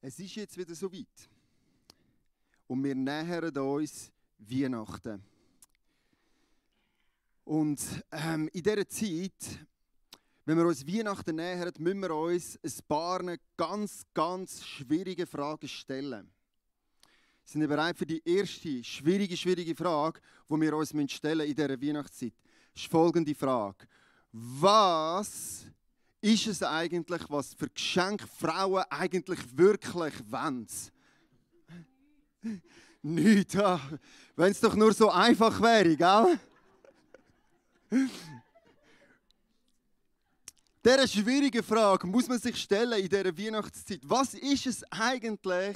Es ist jetzt wieder so weit. Und wir nähern uns Weihnachten. Und in dieser Zeit, wenn wir uns Weihnachten nähern, müssen wir uns ein paar ganz schwierige Fragen stellen. Sind wir bereit für die erste schwierige Frage, die wir uns stellen in dieser Weihnachtszeit? Das ist folgende Frage. Was ist es eigentlich, was für Geschenke Frauen eigentlich wirklich wollen? Nichts, ja. Wenn es doch nur so einfach wäre, gell? Diese schwierige Frage muss man sich stellen in dieser Weihnachtszeit. Was ist es eigentlich,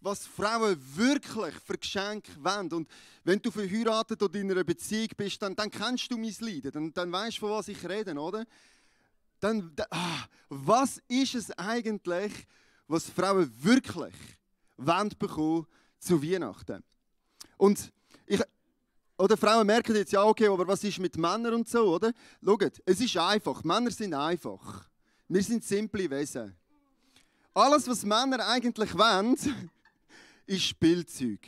was Frauen wirklich für Geschenke wollen? Und wenn du verheiratet oder in einer Beziehung bist, dann kennst du mein Leiden. Dann weißt du, von was ich rede, oder? Was ist es eigentlich, was Frauen wirklich wollen bekommen zu Weihnachten? Und Frauen merken jetzt, ja okay, aber was ist mit Männern und so, oder? Schaut, es ist einfach, Männer sind einfach. Wir sind simple Wesen. Alles, was Männer eigentlich wollen, ist Spielzeug.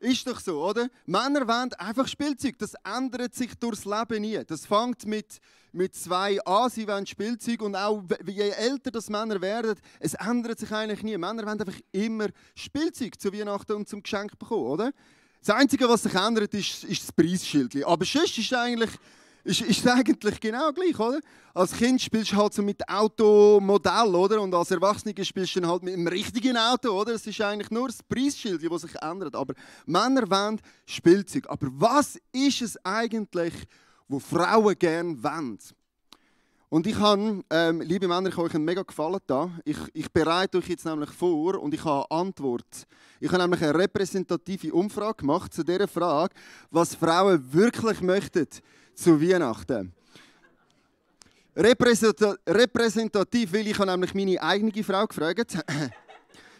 Ist doch so, oder? Männer wollen einfach Spielzeug. Das ändert sich durchs Leben nie. Das fängt mit 2 an, sie wollen Spielzeug. Und auch je älter das Männer werden, es ändert sich eigentlich nie. Männer wollen einfach immer Spielzeug zu Weihnachten und zum Geschenk bekommen, oder? Das Einzige, was sich ändert, ist das Preisschild. Aber sonst ist es eigentlich genau gleich, oder? Als Kind spielst du halt so mit Automodell, oder? Und als Erwachsener spielst du dann halt mit einem richtigen Auto, oder? Es ist eigentlich nur das Preisschild, das sich ändert. Aber Männer wollen Spielzeug. Aber was ist es eigentlich, was Frauen gerne wollen? Und ich habe, liebe Männer, ich habe euch einen mega Gefallen da. Ich bereite euch jetzt nämlich vor und ich habe eine Antwort. Ich habe nämlich eine repräsentative Umfrage gemacht zu dieser Frage, was Frauen wirklich möchten zu Weihnachten. Repräsentativ, weil ich habe nämlich meine eigene Frau gefragt.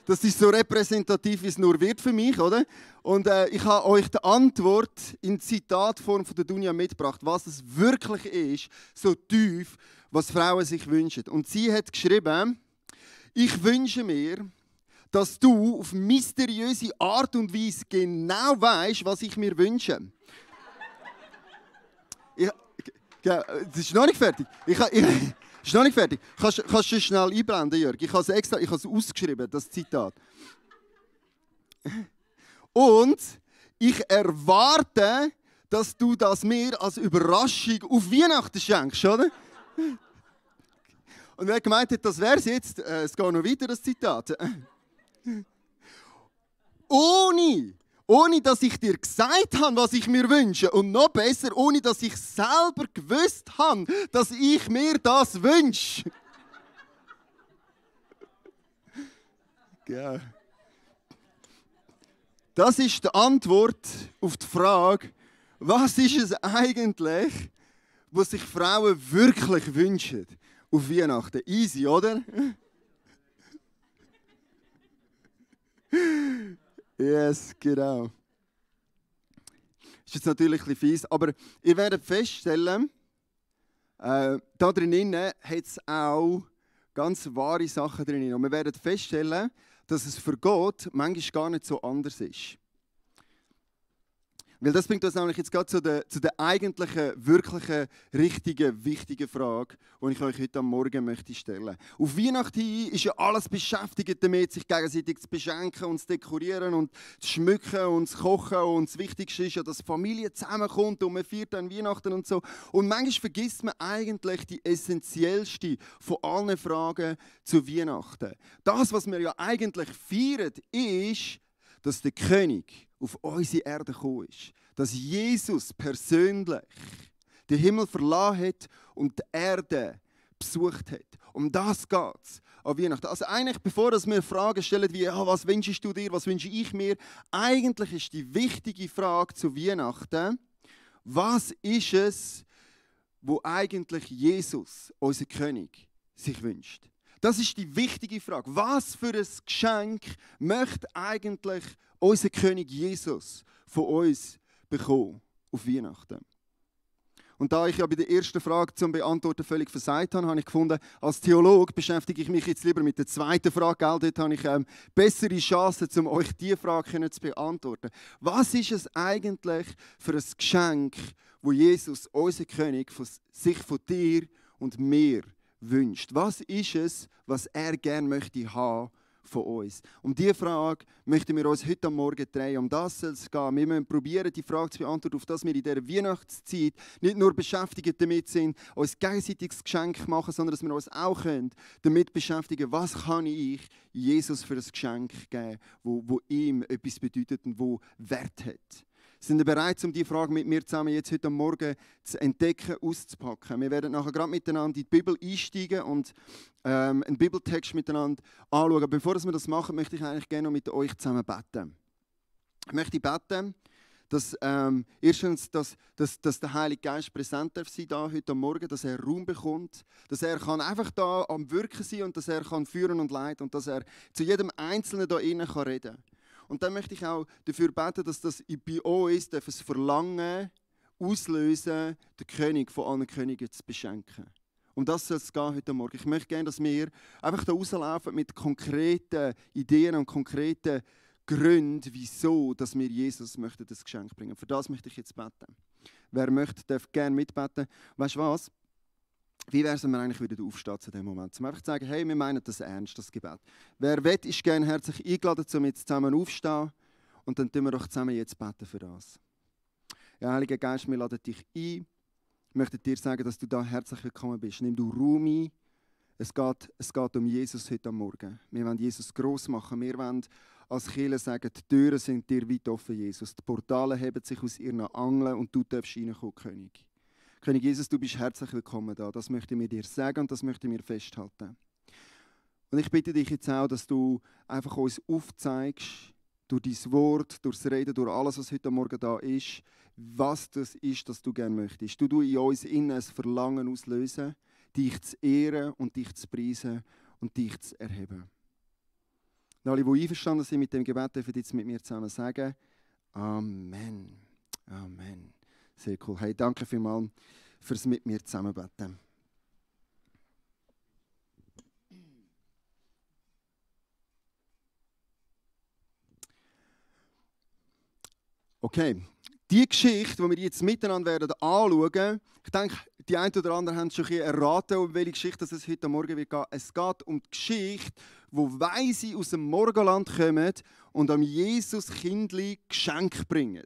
Das ist so repräsentativ, wie es nur wird für mich, oder? Und ich habe euch die Antwort in Zitatform von der Dunja mitgebracht, was es wirklich ist, so tief, was Frauen sich wünschen. Und sie hat geschrieben, ich wünsche mir, dass du auf mysteriöse Art und Weise genau weißt, was ich mir wünsche. Das ist noch nicht fertig. Ist noch nicht fertig. Kannst du schnell einblenden, Jörg? Ich habe es ausgeschrieben, das Zitat. Und ich erwarte, dass du das mir als Überraschung auf Weihnachten schenkst, oder? Und wer gemeint hat, das wäre es jetzt, es geht noch weiter, das Zitat. Ohne dass ich dir gesagt habe, was ich mir wünsche. Und noch besser, ohne dass ich selber gewusst habe, dass ich mir das wünsche. Ja. Das ist die Antwort auf die Frage, was ist es eigentlich, was sich Frauen wirklich wünschen auf Weihnachten? Easy, oder? Yes, genau. Ist jetzt natürlich ein bisschen fies, aber ihr werdet feststellen, da drinnen hat es auch ganz wahre Sachen drin. Und wir werden feststellen, dass es für Gott manchmal gar nicht so anders ist. Weil das bringt uns nämlich jetzt gerade zu der eigentlichen, wirklichen, richtigen, wichtigen Frage, die ich euch heute Morgen möchte stellen. Auf Weihnachten ist ja alles beschäftigt damit, sich gegenseitig zu beschenken und zu dekorieren und zu schmücken und zu kochen. Und das Wichtigste ist ja, dass die Familie zusammenkommt und man feiert dann Weihnachten und so. Und manchmal vergisst man eigentlich die essentiellste von allen Fragen zu Weihnachten. Das, was wir ja eigentlich feiern, ist, dass der König auf unsere Erde gekommen ist. Dass Jesus persönlich den Himmel verlassen hat und die Erde besucht hat. Um das geht es an Weihnachten. Also eigentlich, bevor wir Fragen stellen wie was wünschst du dir, was wünsche ich mir, eigentlich ist die wichtige Frage zu Weihnachten, was ist es, wo eigentlich Jesus, unser König, sich wünscht? Das ist die wichtige Frage. Was für ein Geschenk möchte eigentlich unser König Jesus von uns bekommen auf Weihnachten? Und da ich ja bei der ersten Frage zum Beantworten völlig versagt habe, habe ich gefunden, als Theologe beschäftige ich mich jetzt lieber mit der zweiten Frage. Gell? Dort habe ich bessere Chancen, um euch diese Frage zu beantworten. Was ist es eigentlich für ein Geschenk, wo Jesus, unser König, sich von dir und mir wünscht? Was ist es, was er gerne möchte haben von uns? Um diese Frage möchten wir uns heute Morgen drehen. Um das soll es gehen. Wir müssen probieren, die Frage zu beantworten, auf dass wir in dieser Weihnachtszeit nicht nur beschäftigt damit sind, uns gegenseitiges Geschenk machen, sondern dass wir uns auch damit beschäftigen, was kann ich Jesus für ein Geschenk geben, wo ihm etwas bedeutet und wo Wert hat. Sind ihr bereit, um diese Frage mit mir zusammen jetzt heute Morgen zu entdecken, auszupacken? Wir werden nachher gerade miteinander in die Bibel einsteigen und einen Bibeltext miteinander anschauen. Bevor wir das machen, möchte ich eigentlich gerne noch mit euch zusammen beten. Ich möchte beten, dass erstens, dass der Heilige Geist präsent darf sein da heute Morgen, dass er Raum bekommt, dass er kann einfach da am Wirken sein und dass er kann führen und leiten und dass er zu jedem Einzelnen da innen kann reden. Und dann möchte ich auch dafür beten, dass das bei uns ein Verlangen auslösen, den König von allen Königen zu beschenken. Um das soll es gehen heute Morgen. Ich möchte gerne, dass wir einfach da rauslaufen mit konkreten Ideen und konkreten Gründen, wieso dass wir Jesus möchten das Geschenk bringen. Für das möchte ich jetzt beten. Wer möchte, darf gerne mitbeten. Weißt du was? Wie wäre es, wenn wir eigentlich wieder aufstehen zu dem Moment? Um einfach zu sagen, hey, wir meinen das ernst, das Gebet. Wer will, ist gerne herzlich eingeladen, um jetzt zusammen aufzustehen. Und dann tun wir doch zusammen jetzt beten für das. Ja, Heiliger Geist, wir laden dich ein. Ich möchte dir sagen, dass du da herzlich willkommen bist. Nimm du Raum ein. Es geht um Jesus heute Morgen. Wir wollen Jesus gross machen. Wir wollen als Kirche sagen, die Türen sind dir weit offen, Jesus. Die Portale heben sich aus ihren Angeln und du darfst reinkommen, König. König Jesus, du bist herzlich willkommen da. Das möchte ich dir sagen und das möchte ich mir festhalten. Und ich bitte dich jetzt auch, dass du einfach uns aufzeigst, durch dein Wort, durch das Reden, durch alles, was heute Morgen da ist, was das ist, das du gerne möchtest. Du in uns innen ein Verlangen auslösen, dich zu ehren und dich zu preisen und dich zu erheben. Und alle, die einverstanden sind mit dem Gebet, dürfen jetzt mit mir zusammen sagen, Amen. Amen. Sehr cool. Hey, danke vielmals fürs mit mir zusammenbeten. Okay, die Geschichte, die wir jetzt miteinander werden anschauen, ich denke, die einen oder anderen haben schon ein bisschen erraten, um welche Geschichte es heute Morgen wird gehen. Es geht um die Geschichte, wo Weise aus dem Morgenland kommen und am Jesus Kindli Geschenk bringen.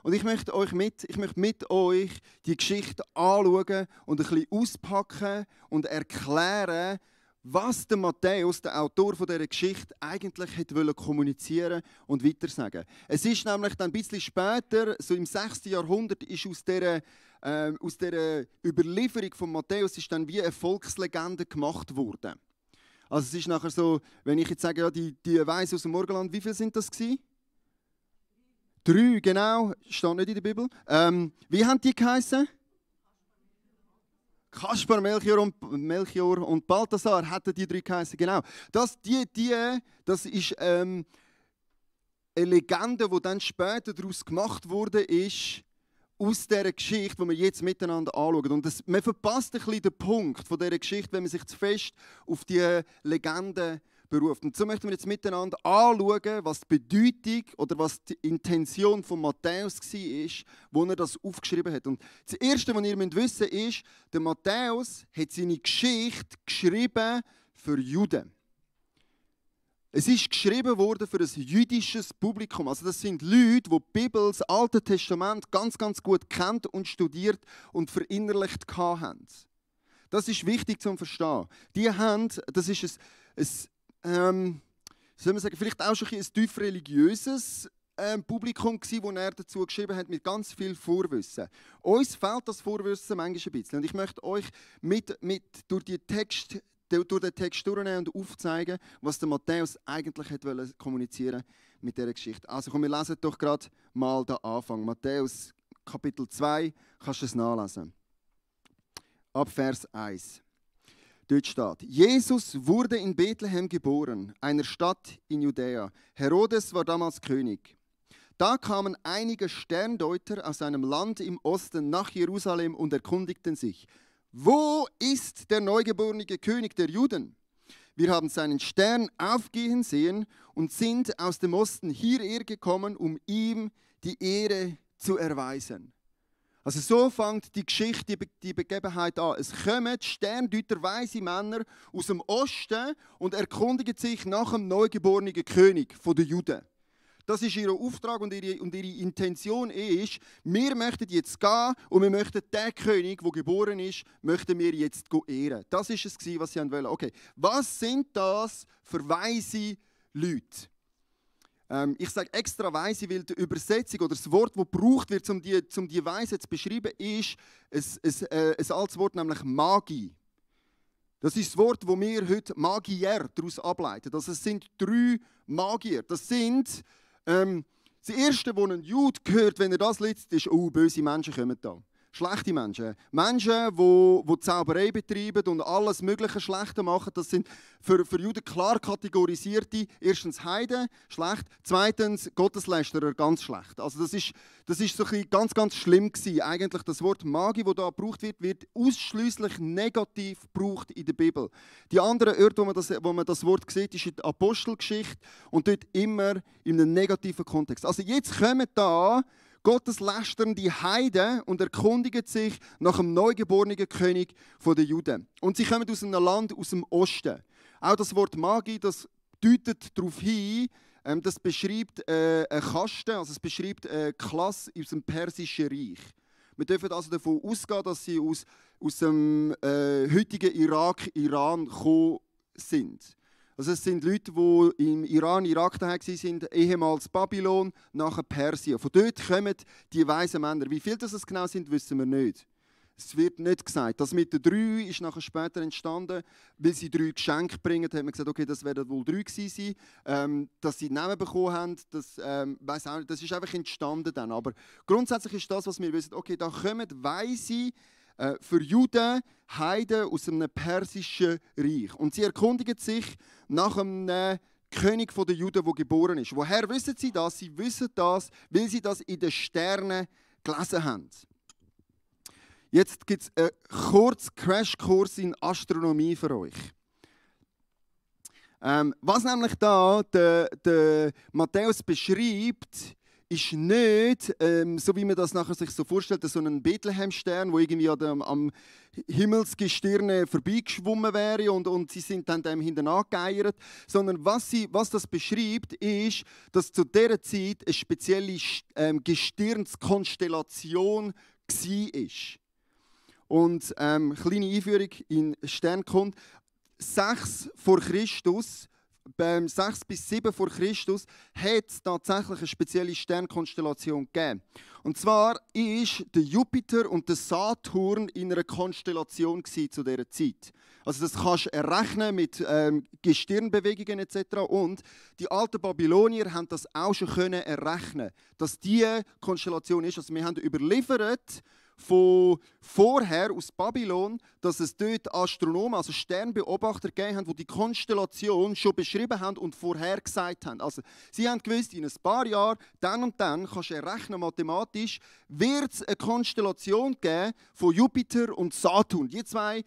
Und ich möchte mit euch die Geschichte anschauen und ein bisschen auspacken und erklären, was der Matthäus, der Autor dieser Geschichte, eigentlich kommunizieren und weitersagen. Es ist nämlich dann ein bisschen später, so im 6. Jahrhundert, ist aus dieser Überlieferung von Matthäus ist dann wie eine Volkslegende gemacht worden. Also es ist nachher so, wenn ich jetzt sage, ja, die Weise aus dem Morgenland, wie viele sind das gewesen? 3, genau, steht nicht in der Bibel. Wie haben die geheißen? Kaspar, Melchior und Balthasar hatten die 3 geheißen. Genau. Das ist eine Legende, die dann später daraus gemacht wurde, ist aus dieser Geschichte, die wir jetzt miteinander anschauen. Und man verpasst ein bisschen den Punkt von dieser Geschichte, wenn man sich zu fest auf die Legende beruft. Und so möchten wir jetzt miteinander anschauen, was die Bedeutung oder was die Intention von Matthäus war, wo er das aufgeschrieben hat. Und das Erste, was ihr wissen müsst, ist, der Matthäus hat seine Geschichte geschrieben für Juden. Es ist geschrieben worden für ein jüdisches Publikum. Also das sind Leute, die die Bibel, das Alte Testament ganz, ganz gut kennt und studiert und verinnerlicht haben. Das ist wichtig zu verstehen. Das ist soll man sagen, vielleicht auch schon ein tief religiöses Publikum gewesen, das er dazu geschrieben hat, mit ganz viel Vorwissen. Uns fehlt das Vorwissen manchmal ein bisschen. Und ich möchte euch durch den Text durchnehmen und aufzeigen, was der Matthäus eigentlich kommunizieren mit dieser Geschichte. Also komm, wir lesen doch gerade mal den Anfang. Matthäus Kapitel 2, kannst du es nachlesen. Ab Vers 1. Dort steht, Jesus wurde in Bethlehem geboren, einer Stadt in Judäa. Herodes war damals König. Da kamen einige Sterndeuter aus einem Land im Osten nach Jerusalem und erkundigten sich: Wo ist der neugeborene König der Juden? Wir haben seinen Stern aufgehen sehen und sind aus dem Osten hierher gekommen, um ihm die Ehre zu erweisen. Also so fängt die Geschichte, die Begebenheit an. Es kommen Sterndeuter, weise Männer aus dem Osten und erkundigen sich nach dem neugeborenen König der Juden. Das ist ihr Auftrag und ihre Intention ist, wir möchten jetzt gehen und wir möchten den König, der geboren ist, möchten wir jetzt ehren. Das ist es, was sie wollen. Okay, was sind das für weise Leute? Ich sage extra weise, weil die Übersetzung oder das Wort, das gebraucht wird, um die Weise zu beschreiben, ist ein altes Wort, nämlich Magie. Das ist das Wort, das wir heute Magier daraus ableiten. Also es sind 3 Magier. Das sind das Erste, was ein Jude hört, wenn er das liest, ist, oh, böse Menschen kommen da. Schlechte Menschen. Menschen, die Zauberei betreiben und alles Mögliche Schlechte machen. Das sind für Juden klar kategorisierte. Erstens Heiden, schlecht. Zweitens Gotteslästerer, ganz schlecht. Also das ist so ein ganz, ganz schlimm gewesen. Eigentlich das Wort Magie, das da gebraucht wird ausschließlich negativ gebraucht in der Bibel. Die anderen Orte, wo man das Wort sieht, ist in der Apostelgeschichte und dort immer in einem negativen Kontext. Also jetzt kommen da gotteslästernde Heiden und erkundigen sich nach dem neugeborenen König der Juden. Und sie kommen aus einem Land aus dem Osten. Auch das Wort Magie, das deutet darauf hin, das beschreibt einen Kasten, also es beschreibt eine Klasse aus dem Persischen Reich. Wir dürfen also davon ausgehen, dass sie aus dem heutigen Iran gekommen sind. Also es sind Leute, die im Irak daheim waren, ehemals Babylon, nachher Persien. Von dort kommen die weisen Männer. Wie viele das genau sind, wissen wir nicht. Es wird nicht gesagt. Das mit den 3 ist nachher später entstanden, weil sie 3 Geschenke bringen. Da hat man gesagt, okay, das werden wohl 3 gewesen sein. Dass sie Namen bekommen haben, das, weiss auch nicht, das ist einfach entstanden dann. Aber grundsätzlich ist das, was wir wissen, okay, da kommen Weise für Juden, Heiden aus einem persischen Reich. Und sie erkundigen sich nach einem König der Juden, der geboren ist. Woher wissen sie das? Sie wissen das, weil sie das in den Sternen gelesen haben. Jetzt gibt es einen kurzen Crashkurs in Astronomie für euch. Was nämlich da der Matthäus beschreibt, ist nicht, so wie man das nachher sich so vorstellt, so ein Bethlehem-Stern, der irgendwie am Himmelsgestirn vorbeigeschwommen wäre und sie sind dann dem hinterher geeiert, sondern was das beschreibt, ist, dass zu dieser Zeit eine spezielle Gestirnskonstellation war. Und kleine Einführung in Sternkunde: 6 vor Christus, beim 6 bis 7 vor Christus hat es tatsächlich eine spezielle Sternkonstellation gegeben. Und zwar ist der Jupiter und der Saturn in einer Konstellation zu dieser Zeit. Also das kannst du errechnen mit Gestirnbewegungen etc. Und die alten Babylonier haben das auch schon errechnen, dass diese Konstellation ist. Also wir haben überliefert von vorher aus Babylon, dass es dort Astronomen, also Sternbeobachter gegeben haben, die die Konstellation schon beschrieben haben und vorhergesagt haben. Also sie haben gewusst, in ein paar Jahren, dann und dann, kannst du errechnen mathematisch, wird es eine Konstellation geben von Jupiter und Saturn. Die 2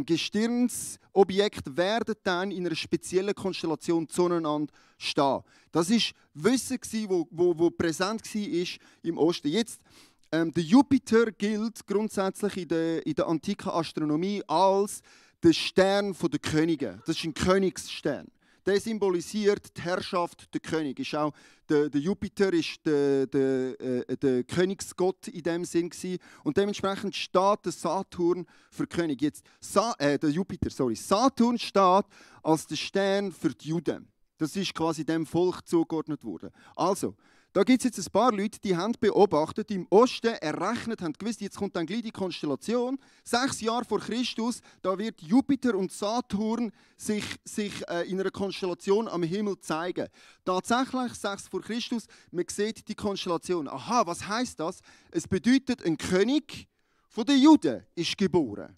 Gestirnsobjekte werden dann in einer speziellen Konstellation zueinander stehen. Das war Wissen, das präsent war im Osten. Jetzt, der Jupiter gilt grundsätzlich in der antiken Astronomie als der Stern der Könige. Das ist ein Königsstern. Der symbolisiert die Herrschaft der König. Ist auch der Jupiter ist der Königsgott in dem Sinn gewesen. Und dementsprechend steht der Saturn für König. Jetzt, der Jupiter, sorry. Saturn steht als der Stern für die Juden. Das ist quasi dem Volk zugeordnet worden. Also, da gibt es jetzt ein paar Leute, die haben beobachtet, im Osten errechnet, haben gewusst, jetzt kommt dann gleich die Konstellation. 6 Jahre vor Christus, da wird Jupiter und Saturn sich in einer Konstellation am Himmel zeigen. Tatsächlich, 6 vor Christus, man sieht die Konstellation. Aha, was heisst das? Es bedeutet, ein König der Juden ist geboren.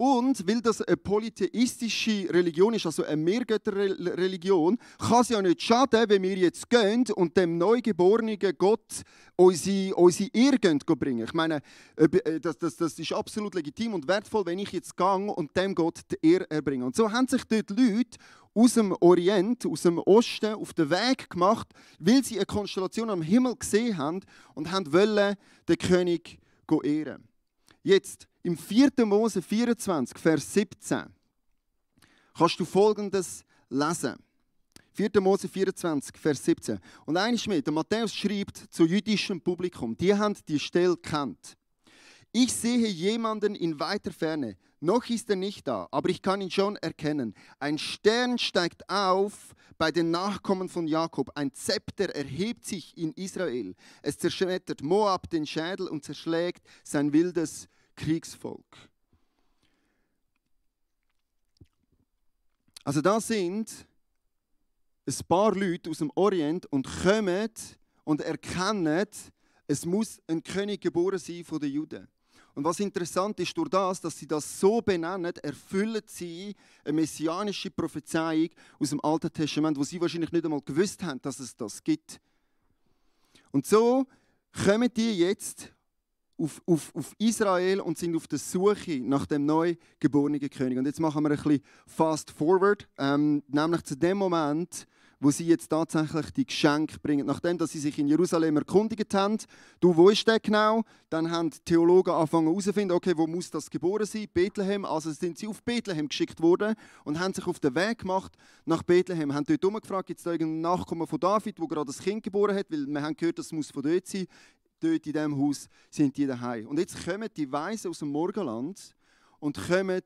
Und weil das eine polytheistische Religion ist, also eine Mehrgötterreligion, kann es ja nicht schaden, wenn wir jetzt gehen und dem neugeborenen Gott unsere Ehre bringen. Ich meine, das ist absolut legitim und wertvoll, wenn ich jetzt gehe und dem Gott die Ehre erbringe. Und so haben sich dort Leute aus dem Orient, aus dem Osten auf den Weg gemacht, weil sie eine Konstellation am Himmel gesehen haben und wollten den König ehren. Jetzt, im 4. Mose 24, Vers 17, kannst du Folgendes lesen. 4. Mose 24, Vers 17. Und eines mehr, der Matthäus schreibt zu jüdischem Publikum, die haben die Stelle gekannt. Ich sehe jemanden in weiter Ferne, noch ist er nicht da, aber ich kann ihn schon erkennen. Ein Stern steigt auf bei den Nachkommen von Jakob, ein Zepter erhebt sich in Israel. Es zerschmettert Moab den Schädel und zerschlägt sein wildes Kriegsvolk. Also da sind ein paar Leute aus dem Orient und kommen und erkennen, es muss ein König geboren sein von den Juden. Und was interessant ist, durch das, dass sie das so benennen, erfüllen sie eine messianische Prophezeiung aus dem Alten Testament, wo sie wahrscheinlich nicht einmal gewusst haben, dass es das gibt. Und so kommen die jetzt auf Israel und sind auf der Suche nach dem neu geborenen König. Und jetzt machen wir ein bisschen fast forward, nämlich zu dem Moment, wo sie jetzt tatsächlich die Geschenke bringen. Nachdem dass sie sich in Jerusalem erkundigt haben, wo ist der genau? Dann haben die Theologen angefangen herauszufinden, okay, wo muss das geboren sein? Bethlehem. Also sind sie auf Bethlehem geschickt worden und haben sich auf den Weg gemacht nach Bethlehem. Haben dort umgefragt, gibt es da irgendeinen Nachkommen von David, der gerade das Kind geboren hat? Weil wir haben gehört, das muss von dort sein. Dort in diesem Haus sind die daheim. Und jetzt kommen die Weisen aus dem Morgenland und kommen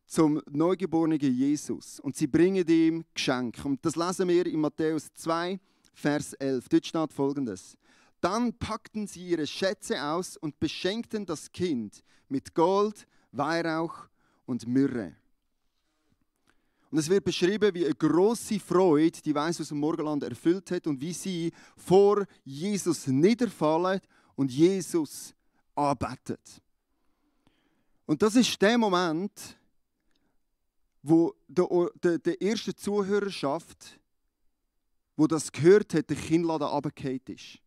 zum neugeborenen Jesus. Und sie bringen ihm Geschenke. Und das lesen wir in Matthäus 2, Vers 11. Dort steht Folgendes. Dann packten sie ihre Schätze aus und beschenkten das Kind mit Gold, Weihrauch und Myrrhe. Und es wird beschrieben, wie eine grosse Freude die Weisen aus dem Morgenland erfüllt hat und wie sie vor Jesus niederfallen und Jesus anbeten. Und das ist der Moment, wo der erste Zuhörerschaft, wo das gehört hat, der Kinnladen runtergefallen ist.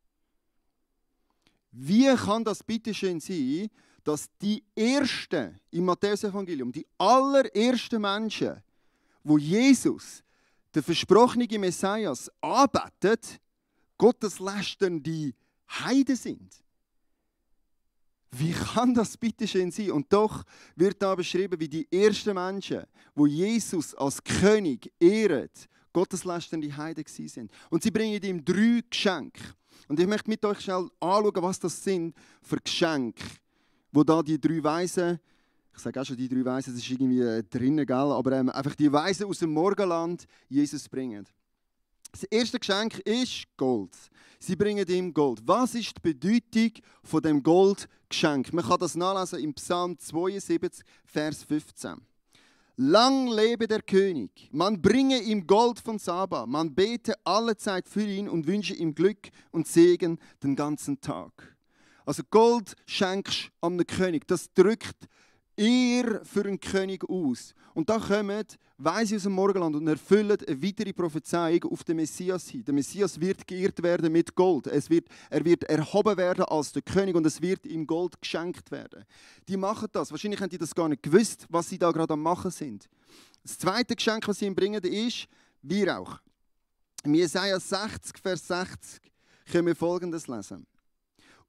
Wie kann das bitte schön sein, dass die ersten im Matthäus-Evangelium, die allerersten Menschen, wo Jesus, der versprochene Messias, anbetet, gotteslästernde Heiden sind? Wie kann das bitte schön sein? Und doch wird da beschrieben, wie die ersten Menschen, wo Jesus als König ehren, gotteslästernde Heiden sind. Und sie bringen ihm 3 Geschenke. Und ich möchte mit euch schnell anschauen, was das sind für Geschenke, wo da die 3 Weisen, ich sage auch schon die 3 Weisen, das ist irgendwie drinnen, gell? Aber einfach die Weisen aus dem Morgenland Jesus bringen. Das erste Geschenk ist Gold. Sie bringen ihm Gold. Was ist die Bedeutung von dem Goldgeschenk? Man kann das nachlesen im Psalm 72, Vers 15. Lang lebe der König. Man bringe ihm Gold von Saba. Man bete alle Zeit für ihn und wünsche ihm Glück und Segen den ganzen Tag. Also Gold schenkst du einem König. Das drückt Ehre für einen König aus. Und da kommen Weise aus dem Morgenland und erfüllen eine weitere Prophezeiung auf den Messias hin. Der Messias wird geehrt werden mit Gold. Er wird erhoben werden als der König und es wird ihm Gold geschenkt werden. Die machen das. Wahrscheinlich haben die das gar nicht gewusst, was sie da gerade am machen sind. Das zweite Geschenk, was sie ihm bringen, ist Weihrauch. Im Jesaja 60, Vers 60 können wir Folgendes lesen.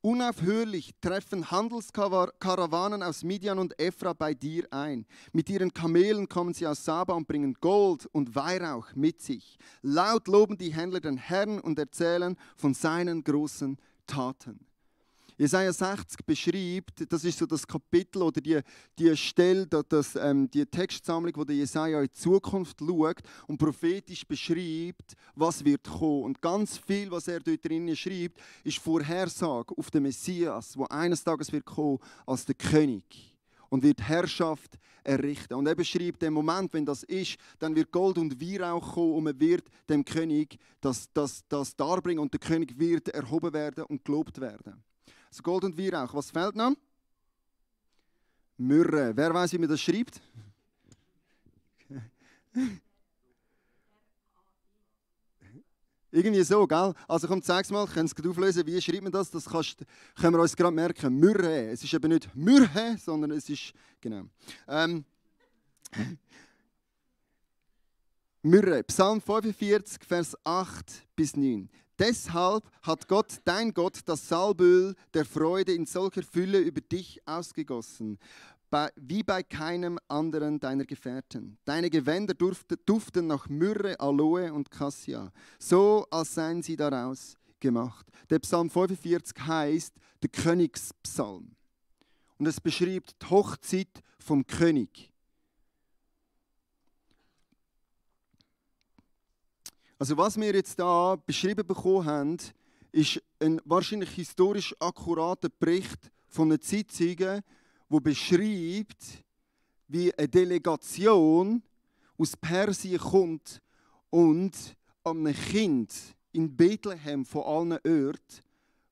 Unaufhörlich treffen Handelskarawanen aus Midian und Ephra bei dir ein. Mit ihren Kamelen kommen sie aus Saba und bringen Gold und Weihrauch mit sich. Laut loben die Händler den Herrn und erzählen von seinen großen Taten. Jesaja 60 beschreibt, das ist so das Kapitel oder die Stelle, die Textsammlung, wo der Jesaja in die Zukunft schaut und prophetisch beschreibt, was wird kommen. Und ganz viel, was er dort drinnen schreibt, ist Vorhersage auf den Messias, der eines Tages wird kommen als der König und wird Herrschaft errichten. Und er beschreibt den Moment, wenn das ist, dann wird Gold und Weihrauch kommen und man wird dem König das darbringen und der König wird erhoben werden und gelobt werden. Also Gold und Weihrauch. Was fehlt noch? Myrrhe. Wer weiß, wie man das schreibt? Irgendwie so, gell? Also komm, zeig's mal, können Sie es auflösen, wie schreibt man das? Das können wir uns gerade merken. Myrrhe. Es ist eben nicht Myrrhe, sondern es ist, genau. Myrrhe, Psalm 45, Vers 8 bis 9. Deshalb hat Gott, dein Gott, das Salböl der Freude in solcher Fülle über dich ausgegossen, wie bei keinem anderen deiner Gefährten. Deine Gewänder duften nach Myrrhe, Aloe und Cassia, so als seien sie daraus gemacht. Der Psalm 45 heißt der Königspsalm. Und es beschreibt die Hochzeit vom König. Also was wir jetzt da beschrieben bekommen haben, ist ein wahrscheinlich historisch akkurater Bericht von einem Zeitzeugen, der beschreibt, wie eine Delegation aus Persien kommt und einem Kind in Bethlehem von allen Orten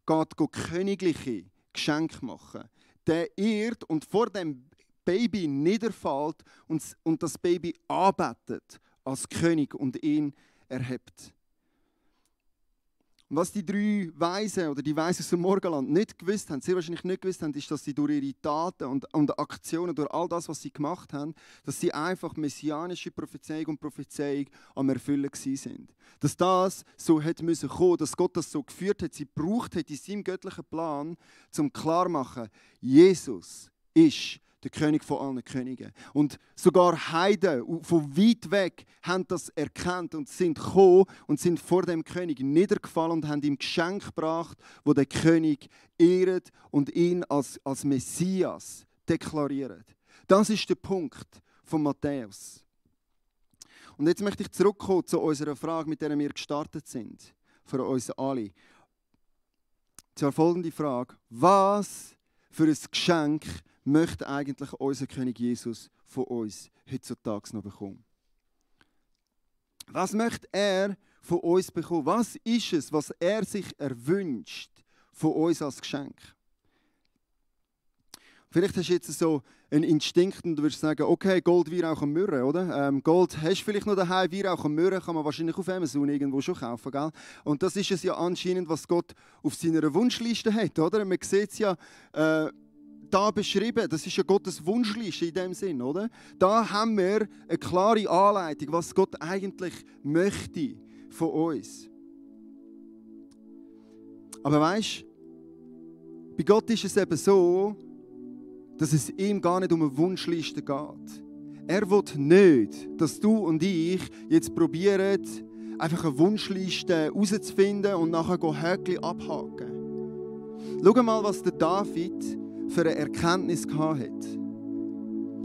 geht königliche Geschenke machen. Der ehrt und vor dem Baby niederfällt und das Baby anbetet als König und ihn erhebt. Und was die drei Weisen oder die Weisen aus dem Morgenland nicht gewusst haben, sehr wahrscheinlich nicht gewusst haben, ist, dass sie durch ihre Taten und Aktionen, durch all das, was sie gemacht haben, dass sie einfach messianische Prophezeiung am Erfüllen waren. Dass das so hätte müssen kommen, dass Gott das so geführt hat, sie gebraucht hat in seinem göttlichen Plan, um klarzumachen, Jesus ist der König von allen Königen. Und sogar Heiden von weit weg haben das erkannt und sind gekommen und sind vor dem König niedergefallen und haben ihm Geschenk gebracht, wo der König ehrt und ihn als Messias deklariert. Das ist der Punkt von Matthäus. Und jetzt möchte ich zurückkommen zu unserer Frage, mit der wir gestartet sind, für uns alle. Zur folgenden Frage: Was für ein Geschenk möchte eigentlich unser König Jesus von uns heutzutage noch bekommen? Was möchte er von uns bekommen? Was ist es, was er sich erwünscht von uns als Geschenk? Vielleicht hast du jetzt so einen Instinkt und du würdest sagen, okay, Gold, Weihrauch und Myrrhe, oder? Gold hast du vielleicht noch daheim, Weihrauch und Myrrhe kann man wahrscheinlich auf Amazon irgendwo schon kaufen, gell? Und das ist es ja anscheinend, was Gott auf seiner Wunschliste hat, oder? Man sieht es ja da beschrieben, das ist ja Gottes Wunschliste in dem Sinn, oder? Da haben wir eine klare Anleitung, was Gott eigentlich möchte von uns. Aber weißt du, bei Gott ist es eben so, dass es ihm gar nicht um eine Wunschliste geht. Er will nicht, dass du und ich jetzt probieren, einfach eine Wunschliste herauszufinden und nachher Häkchen abhaken. Schau mal, was der David für eine Erkenntnis hatte.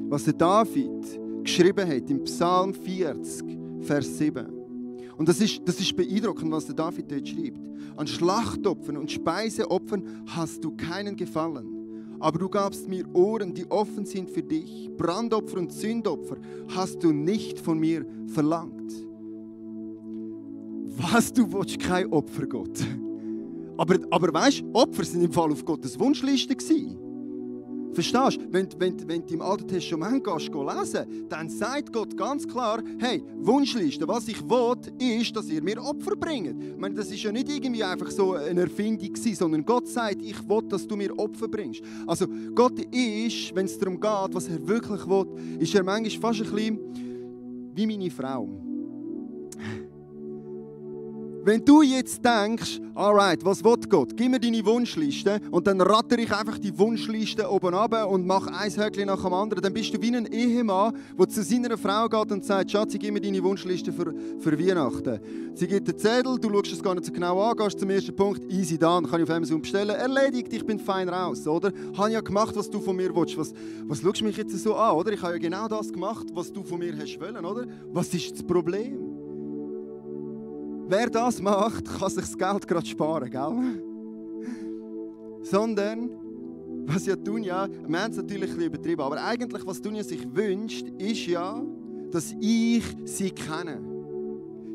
Was der David geschrieben hat im Psalm 40, Vers 7. Und das ist beeindruckend, was der David dort schreibt. An Schlachtopfern und Speiseopfern hast du keinen Gefallen. Aber du gabst mir Ohren, die offen sind für dich. Brandopfer und Sündopfer hast du nicht von mir verlangt. Was, du willst kein Opfer, Gott? Aber weißt du, Opfer sind im Fall auf Gottes Wunschliste gewesen. Verstehst du? Wenn du im Alten Testament lesen, dann sagt Gott ganz klar, hey, Wunschliste, was ich will, ist, dass ihr mir Opfer bringt. Ich meine, das ist ja nicht irgendwie einfach so eine Erfindung gewesen, sondern Gott sagt, ich will, dass du mir Opfer bringst. Also Gott ist, wenn es darum geht, was er wirklich will, ist er manchmal fast ein bisschen wie meine Frau. Wenn du jetzt denkst, alright, was will Gott? Gib mir deine Wunschliste und dann rattere ich einfach die Wunschliste oben runter und mache ein Häkchen nach dem anderen, dann bist du wie ein Ehemann, der zu seiner Frau geht und sagt, Schatzi, gib mir deine Wunschliste für Weihnachten. Sie gibt den Zettel, du schaust es gar nicht so genau an, gehst zum ersten Punkt, easy done, kann ich auf Amazon bestellen, erledigt, ich bin fein raus, oder? Ich habe ja gemacht, was du von mir willst. Was schaust du mich jetzt so an, oder? Ich habe ja genau das gemacht, was du von mir hast wollen, oder? Was ist das Problem? Wer das macht, kann sich das Geld gerade sparen, gell? Sondern, was ja Dunja, wir haben es natürlich ein bisschen übertrieben, aber eigentlich, was Dunja sich wünscht, ist ja, dass ich sie kenne.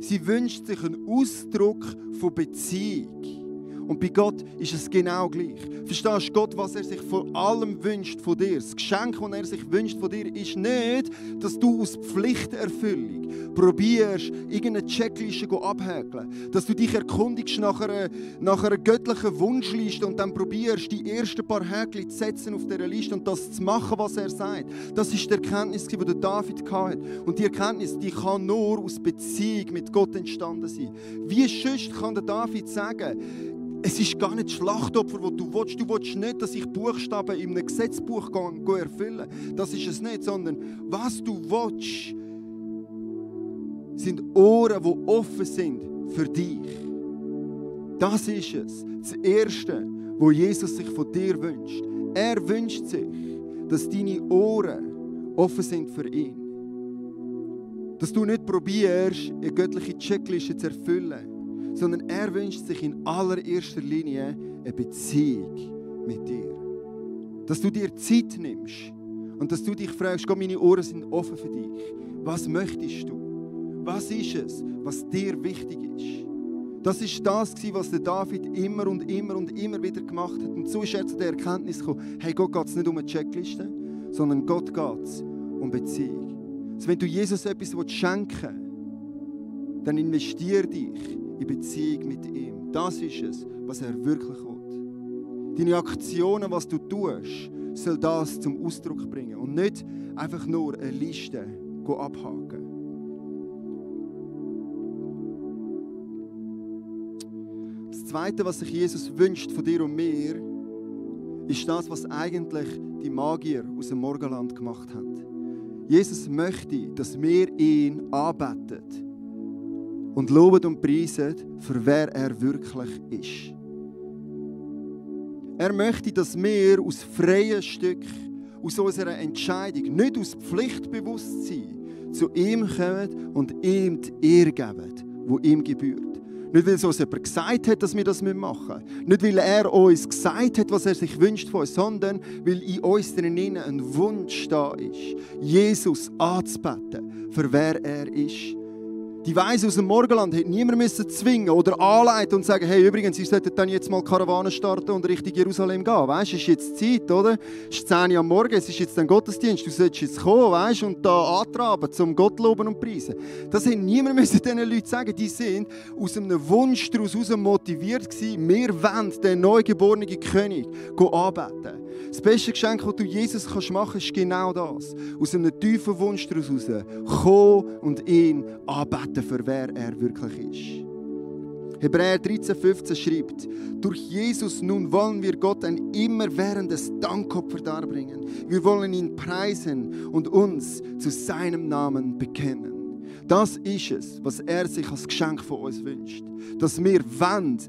Sie wünscht sich einen Ausdruck von Beziehung. Und bei Gott ist es genau gleich. Verstehst du, Gott, was er sich vor allem wünscht von dir? Das Geschenk, das er sich wünscht von dir, ist nicht, dass du aus Pflichterfüllung probierst, irgendeine Checkliste abhäkeln. Dass du dich erkundigst nach einer göttlichen Wunschliste und dann probierst, die ersten paar Häkchen zu setzen auf dieser Liste und das zu machen, was er sagt. Das ist die Erkenntnis, die der David hatte. Und die Erkenntnis, die kann nur aus Beziehung mit Gott entstanden sein. Wie sonst kann der David sagen, es ist gar nicht das Schlachtopfer, das du willst. Du willst nicht, dass ich Buchstaben in einem Gesetzbuch erfüllen. Das ist es nicht, sondern was du willst, sind Ohren, die offen sind für dich. Das ist es. Das Erste, was Jesus sich von dir wünscht. Er wünscht sich, dass deine Ohren offen sind für ihn. Dass du nicht probierst, eine göttliche Checkliste zu erfüllen, sondern er wünscht sich in allererster Linie eine Beziehung mit dir. Dass du dir Zeit nimmst und dass du dich fragst, Gott, meine Ohren sind offen für dich. Was möchtest du? Was ist es, was dir wichtig ist? Das ist das, was der David immer und immer und immer wieder gemacht hat. Und so ist er zu der Erkenntnis gekommen, hey, Gott geht es nicht um eine Checkliste, sondern Gott geht es um Beziehung. Also wenn du Jesus etwas schenken willst, dann investiere dich in Beziehung mit ihm. Das ist es, was er wirklich will. Deine Aktionen, was du tust, soll das zum Ausdruck bringen und nicht einfach nur eine Liste abhaken. Das Zweite, was sich Jesus wünscht von dir und mir, ist das, was eigentlich die Magier aus dem Morgenland gemacht haben. Jesus möchte, dass wir ihn anbeten und loben und preisen, für wer er wirklich ist. Er möchte, dass wir aus freien Stück, aus unserer Entscheidung, nicht aus Pflichtbewusstsein, zu ihm kommen und ihm die Ehre geben, die ihm gebührt. Nicht, weil es uns jemand gesagt hat, dass wir das machen müssen. Nicht, weil er uns gesagt hat, was er sich wünscht von uns, sondern weil in uns drinnen ein Wunsch da ist, Jesus anzubeten, für wer er ist. Die Weise aus dem Morgenland hätte niemand zwingen oder anleiten und sagen, hey, übrigens, ihr solltet dann jetzt mal Karawane starten und Richtung Jerusalem gehen. Weißt du, es ist jetzt Zeit, oder? Es ist 10 Uhr am Morgen, es ist jetzt ein Gottesdienst, du solltest jetzt kommen, weißt du, und da antraben, zum Gott loben und preisen. Das hätte niemand diesen Leuten sagen. Die sind aus einem Wunsch daraus motiviert gewesen, wir wollen den neugeborenen König anbeten. Das beste Geschenk, das du Jesus machen kannst, ist genau das. Aus einem tiefen Wunsch daraus kommen und ihn anbeten, für wer er wirklich ist. Hebräer 13,15 schreibt, durch Jesus nun wollen wir Gott ein immerwährendes Dankopfer darbringen. Wir wollen ihn preisen und uns zu seinem Namen bekennen. Das ist es, was er sich als Geschenk von uns wünscht. Dass wir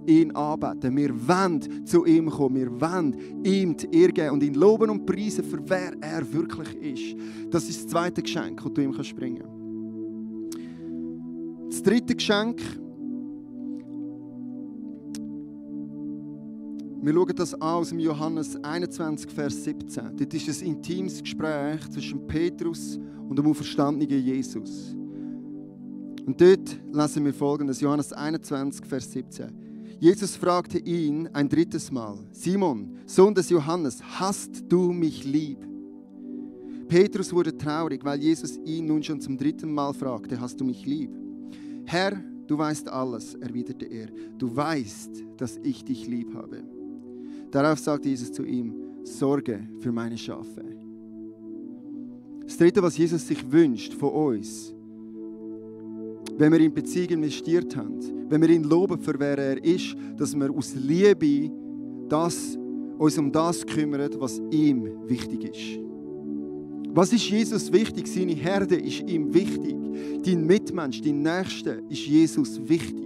ihn anbeten, wir wollen zu ihm kommen, wir wollen ihm die Ehre geben und ihn loben und preisen, für wer er wirklich ist. Das ist das zweite Geschenk, das du ihm bringen kannst. Das dritte Geschenk, wir schauen das an aus dem Johannes 21, Vers 17. Dort ist ein intimes Gespräch zwischen Petrus und dem auferstandenen Jesus. Und dort lesen wir Folgendes, Johannes 21, Vers 17. Jesus fragte ihn ein drittes Mal, Simon, Sohn des Johannes, hast du mich lieb? Petrus wurde traurig, weil Jesus ihn nun schon zum dritten Mal fragte, hast du mich lieb? Herr, du weißt alles, erwiderte er. Du weißt, dass ich dich lieb habe. Darauf sagte Jesus zu ihm, sorge für meine Schafe. Das Dritte, was Jesus sich wünscht von uns, wenn wir in Beziehung investiert haben, wenn wir ihn loben, für wer er ist, dass wir aus Liebe uns um das kümmern, was ihm wichtig ist. Was ist Jesus wichtig? Seine Herde ist ihm wichtig. Dein Mitmensch, dein Nächster ist Jesus wichtig.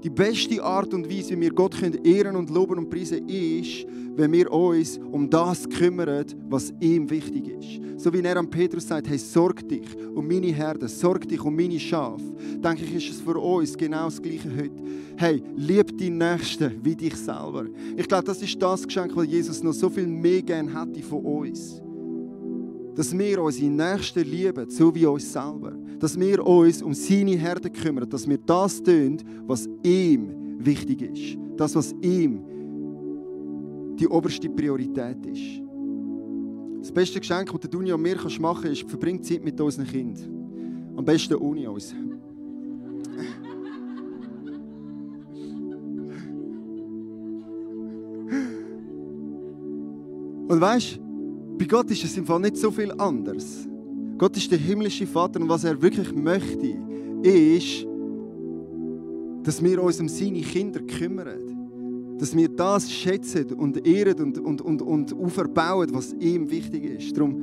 Die beste Art und Weise, wie wir Gott ehren und loben und preisen, ist, wenn wir uns um das kümmern, was ihm wichtig ist. So wie er an Petrus sagt, hey, sorg dich um meine Herde, sorg dich um meine Schafe. Denke ich, ist es für uns genau das Gleiche heute. Hey, lieb deinen Nächsten wie dich selber. Ich glaube, das ist das Geschenk, das Jesus noch so viel mehr gerne hätte von uns. Dass wir unsere Nächsten lieben, so wie uns selber. Dass wir uns um seine Herde kümmern, dass wir das tun, was ihm wichtig ist. Das, was ihm die oberste Priorität ist. Das beste Geschenk, das du und mir machen kannst, ist, verbring Zeit mit unseren Kindern. Am besten ohne uns. Und weißt du, bei Gott ist es im Fall nicht so viel anders. Gott ist der himmlische Vater und was er wirklich möchte, ist, dass wir uns um seine Kinder kümmern. Dass wir das schätzen und ehren und auferbauen, was ihm wichtig ist. Darum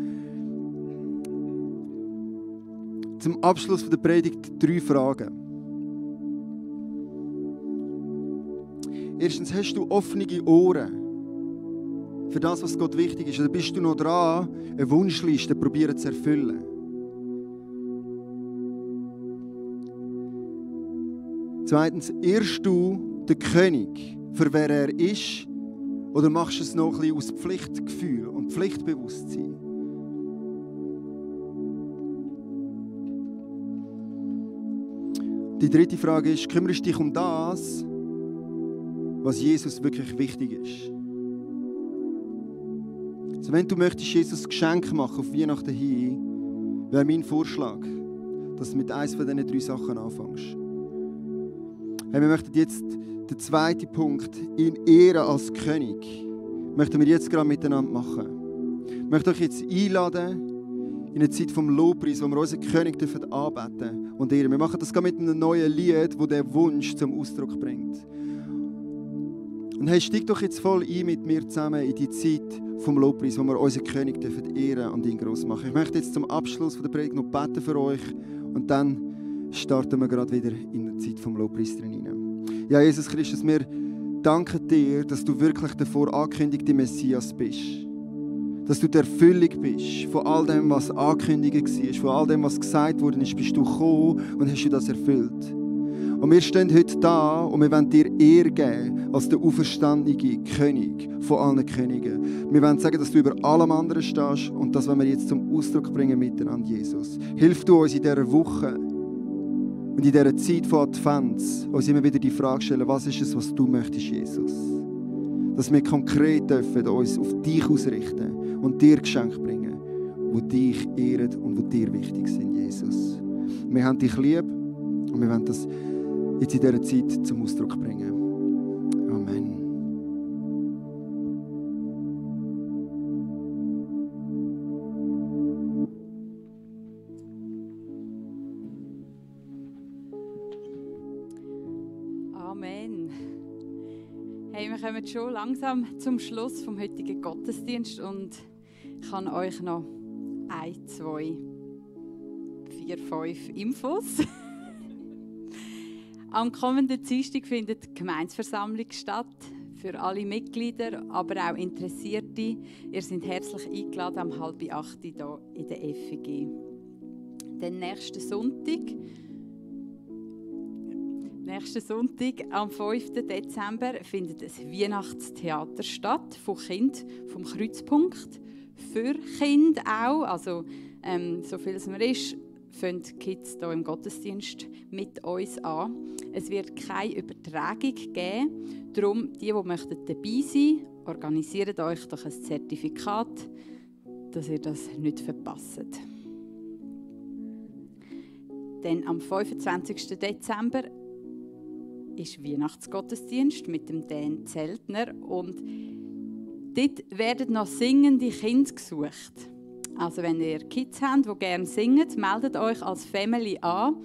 zum Abschluss der Predigt 3 Fragen. Erstens, hast du offene Ohren für das, was Gott wichtig ist? Oder bist du noch dran, eine Wunschliste probieren zu erfüllen? Zweitens, ehrst du den König, für wer er ist, oder machst du es noch ein bisschen aus Pflichtgefühl und Pflichtbewusstsein? Die dritte Frage ist, kümmerst du dich um das, was Jesus wirklich wichtig ist? Also wenn du möchtest Jesus ein Geschenk machen auf Weihnachten hin, wäre mein Vorschlag, dass du mit eines von diesen 3 Sachen anfängst. Hey, wir möchten jetzt den zweiten Punkt, ihn ehren als König, möchten wir jetzt gerade miteinander machen. Ich möchte euch jetzt einladen in eine Zeit vom Lobpreis, wo wir unseren König anbeten und ehren. Wir machen das gerade mit einem neuen Lied, das diesen Wunsch zum Ausdruck bringt. Und hey, steig doch jetzt voll ein mit mir zusammen in die Zeit vom Lobpreis, wo wir unseren König ehren und ihn gross machen. Ich möchte jetzt zum Abschluss der Predigt noch beten für euch und dann starten wir gerade wieder in die Zeit vom Lobpreis drin. Ja, Jesus Christus, wir danken dir, dass du wirklich der vorangekündigte Messias bist. Dass du die Erfüllung bist von all dem, was angekündigt war, von all dem, was gesagt worden ist, bist du gekommen und hast du das erfüllt. Und wir stehen heute da und wir wollen dir Ehre geben als der auferstandene König von allen Königen. Wir wollen sagen, dass du über allem anderen stehst und das wollen wir jetzt zum Ausdruck bringen miteinander, Jesus. Hilf du uns in dieser Woche und in dieser Zeit von Advents uns immer wieder die Frage stellen, was ist es, was du möchtest, Jesus? Dass wir konkret dürfen uns auf dich ausrichten und dir Geschenke bringen, die dich ehren und die dir wichtig sind, Jesus. Wir haben dich lieb und wir wollen das jetzt in dieser Zeit zum Ausdruck bringen. Amen. Amen. Hey, wir kommen schon langsam zum Schluss vom heutigen Gottesdienst und ich kann euch noch 1, 2, 4, 5 Infos. Am kommenden Dienstag findet die Gemeindeversammlung statt. Für alle Mitglieder, aber auch Interessierte. Ihr seid herzlich eingeladen am 7:30 hier in der FEG. Dann nächsten Sonntag, am 5. Dezember, findet ein Weihnachtstheater statt von Kind vom Kreuzpunkt. Für Kinder auch, also so viel es mir ist, fangen die Kids hier im Gottesdienst mit uns an. Es wird keine Übertragung geben. Darum, die dabei sein möchten, organisiert euch doch ein Zertifikat, dass ihr das nicht verpasst. Dann am 25. Dezember ist Weihnachtsgottesdienst mit dem Dan Zeltner und dort werden noch singende Kinder gesucht. Also wenn ihr Kids habt, die gerne singen, meldet euch als Family an.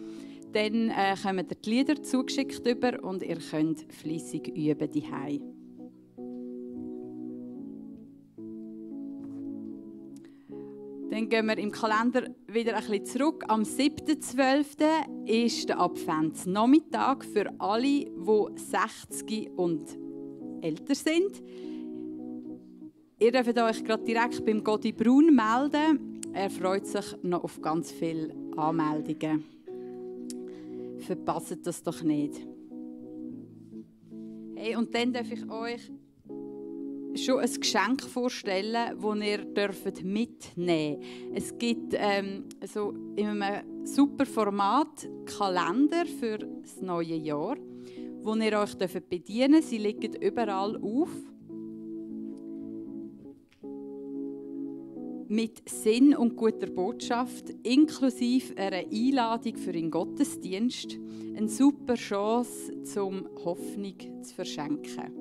Dann kommen die Lieder zugeschickt über und ihr könnt fleissig üben daheim. Dann gehen wir im Kalender wieder ein bisschen zurück. Am 7.12. ist der Adventsnachmittag für alle, die 60 und älter sind. Ihr dürft euch gerade direkt beim Godi Braun melden. Er freut sich noch auf ganz viele Anmeldungen. Verpasst das doch nicht. Hey, und dann darf ich euch schon ein Geschenk vorstellen, das ihr mitnehmen dürft. Es gibt so in einem super Format Kalender für das neue Jahr. wo ihr euch bedienen dürft. Sie liegen überall auf. Mit Sinn und guter Botschaft, inklusive einer Einladung für den Gottesdienst. Eine super Chance, um Hoffnung zu verschenken.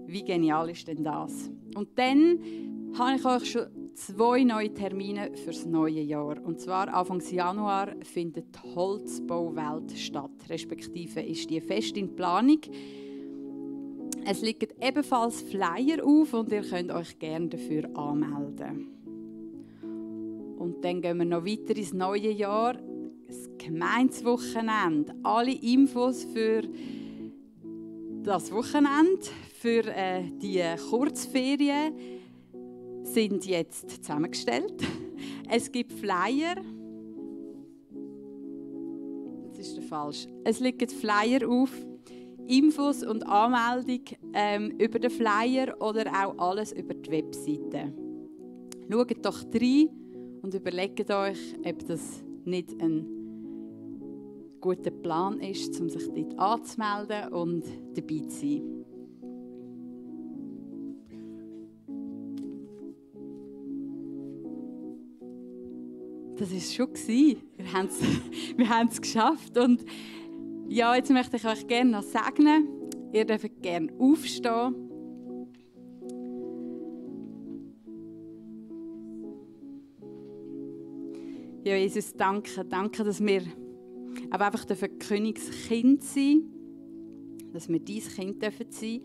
Wie genial ist denn das? Und dann habe ich euch schon 2 neue Termine für das neue Jahr. Und zwar Anfang Januar findet die Holzbauwelt statt, respektive ist die fest in Planung. Es liegen ebenfalls Flyer auf und ihr könnt euch gerne dafür anmelden. Und dann gehen wir noch weiter ins neue Jahr. Das Gemeinswochenende. Alle Infos für das Wochenende, für die Kurzferien, sind jetzt zusammengestellt. Es gibt Flyer. Das ist der falsche. Es liegen Flyer auf. Infos und Anmeldung über den Flyer oder auch alles über die Webseite. Schaut doch rein und überlegt euch, ob das nicht ein guter Plan ist, um sich dort anzumelden und dabei zu sein. Das war es schon. Wir haben es geschafft. Und ja, jetzt möchte ich euch gerne noch segnen. Ihr dürft gerne aufstehen. Ja, Jesus, danke, dass wir aber einfach Königskind sein dürfen, dass wir dein Kind sein dürfen.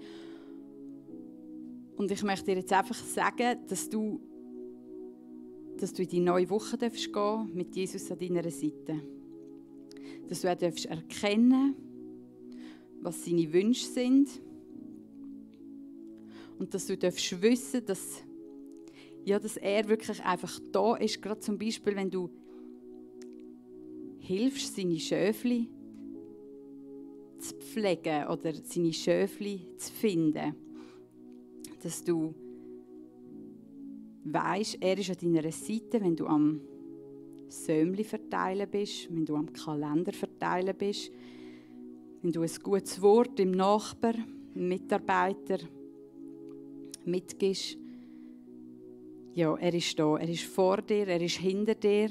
Und ich möchte dir jetzt einfach sagen, dass du in die neue Woche gehen darfst, mit Jesus an deiner Seite. Dass du auch erkennen darfst, was seine Wünsche sind. Und dass du wissen darfst, dass er wirklich einfach da ist. Gerade zum Beispiel, wenn du hilfst, seine Schöfli zu pflegen oder seine Schöfli zu finden. Dass du weisst, er ist an deiner Seite, wenn du am Säumli verteilen bist, wenn du am Kalender verteilen bist, wenn du ein gutes Wort dem Nachbar, dem Mitarbeiter mitgibst. Ja, er ist da, er ist vor dir, er ist hinter dir,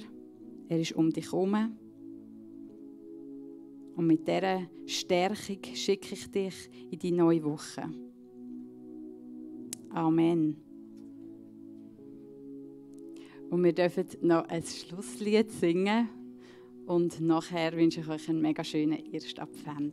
er ist um dich herum. Und mit dieser Stärkung schicke ich dich in die neue Woche. Amen. Und wir dürfen noch ein Schlusslied singen. Und nachher wünsche ich euch einen mega schönen ersten Advent.